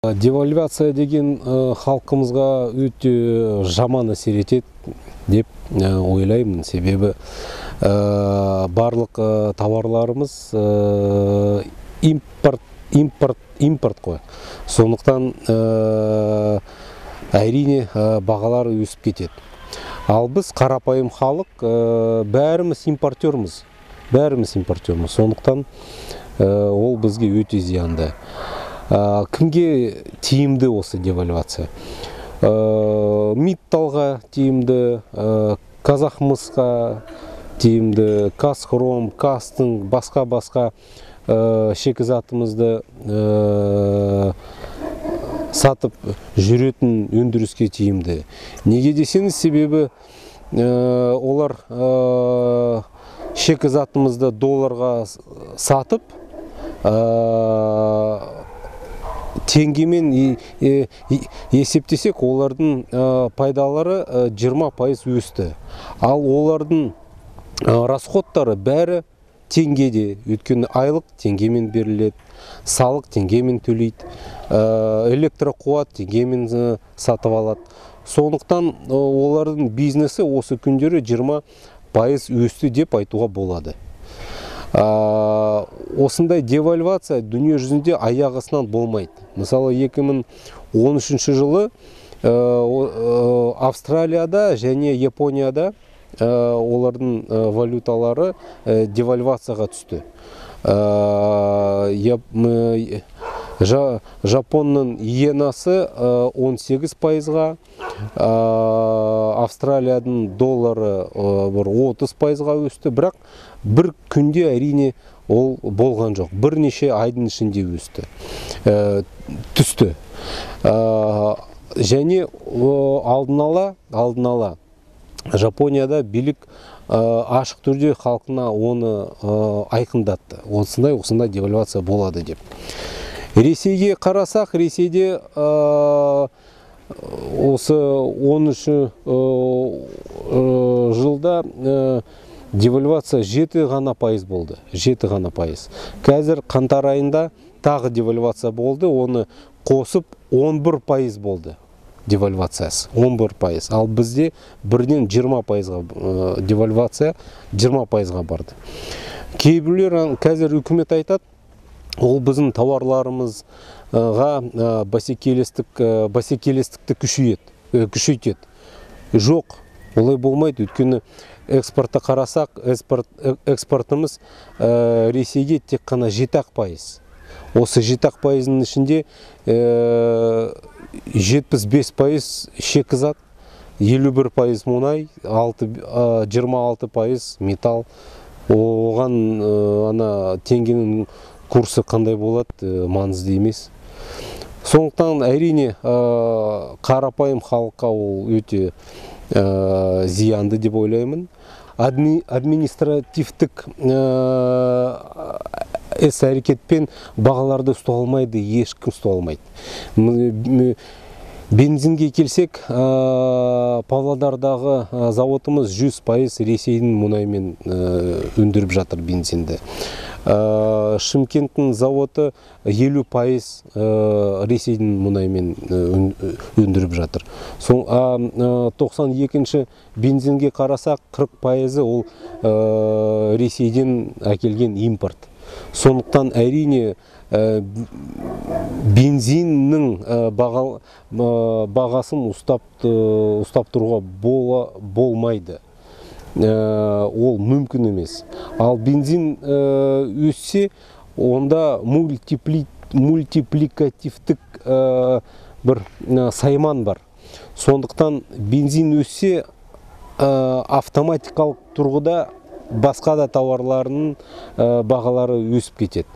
Девальвация деген халқымызға өте жаман әсер етеді деп ойлаймын. Себебі барлық тауарларымыз импорт, импорт, импорт қой. Сондықтан әрине бағалар өсіп кетеді. Ал біз қарапайым халық, бәріміз импортерміз. Бәріміз импортерміз. Сондықтан ол бізге өте зиянды. Кімге тиімді осы девальвация? Митталға тиімді, Қазақмысқа тиімді, Казхром, Кастың, басқа-басқа шикізатымызды сатып жүретін өндіріске тиімді. Неге десеңіз, себебі олар шикізатымызды долларға сатып, теңгемен есептесек, олардың пайдалары 20% өсті. Ал олардың расходтары бәрі теңгеде, өйткені айлық теңгемен беріледі, салық теңгемен төлейді, электроқуат теңгемен сатып алады. Сондықтан олардың бизнесі осы күндері 20% өсті деп айтуға болады. Осындай девальвация дүние жүзінде аяқ астынан болмайды. Мысалы, 2013 жылы Австралияда және Японияда олардың валюталары девальвацияға түсті. Жапонның иенасы 18%-ға, Австралияның доллары бір 30%-ға өсті, бірақ бір күнде әрине ол болған жоқ. Бірнеше айдың ішінде өсті, түсті. Және алдын ала Жапонияда билік ашық түрде халқына оны айқындатты. Осындай, осындай девальвация болады деп. Ресейге қарасақ, Ресейде осы 13 жылда девальвация 7 ғана пайыз болды. 7 ғана пайыз. Қазір қаңтар айында тағы девальвация болды, оны қосып 11% болды девальвациясы. 11%. Ал бізде бірден 20%-ға девальвация 20%-ға барды. Кейбіреулер қазір үкімет айтады, ол біздің тауарларымызға бәсекелестікті күшейтеді. Жоқ, олай болмайды, өйткені экспортты қарасақ, экспортымыз Ресейге тек қана 7%. Осы 7%-ның ішінде 75% шикізат, 51% мұнай, 26% металл. Оған ана теңгенің курсы қандай болады, маңызды емес. Сондықтан әрине қарапайым халыққа ол өте зиянды деп ойлаймын. Административтік іс-әрекетпен бағаларды ұстай алмайды, ешкім ұстай алмайды. Бензинге келсек, Павлодардағы заводымыз 100% Ресейдің мұнаймен өндіріп жатыр бензинді. Шымкенттің заводы 50% Ресейдің мұнаймен өндіріп жатыр. 92-ші бензинге қарасақ, 40%-ы ол Ресейден әкелген импорт. Сондықтан әрине бензиннің бағасын ұстап тұруға болмайды. Ол мүмкін емес. Ал бензин өссе, онда мультипликативтік бір сайман бар. Сондықтан бензин өссе, автоматикалық тұрғыда басқа да тауарларының бағалары өсіп кетеді.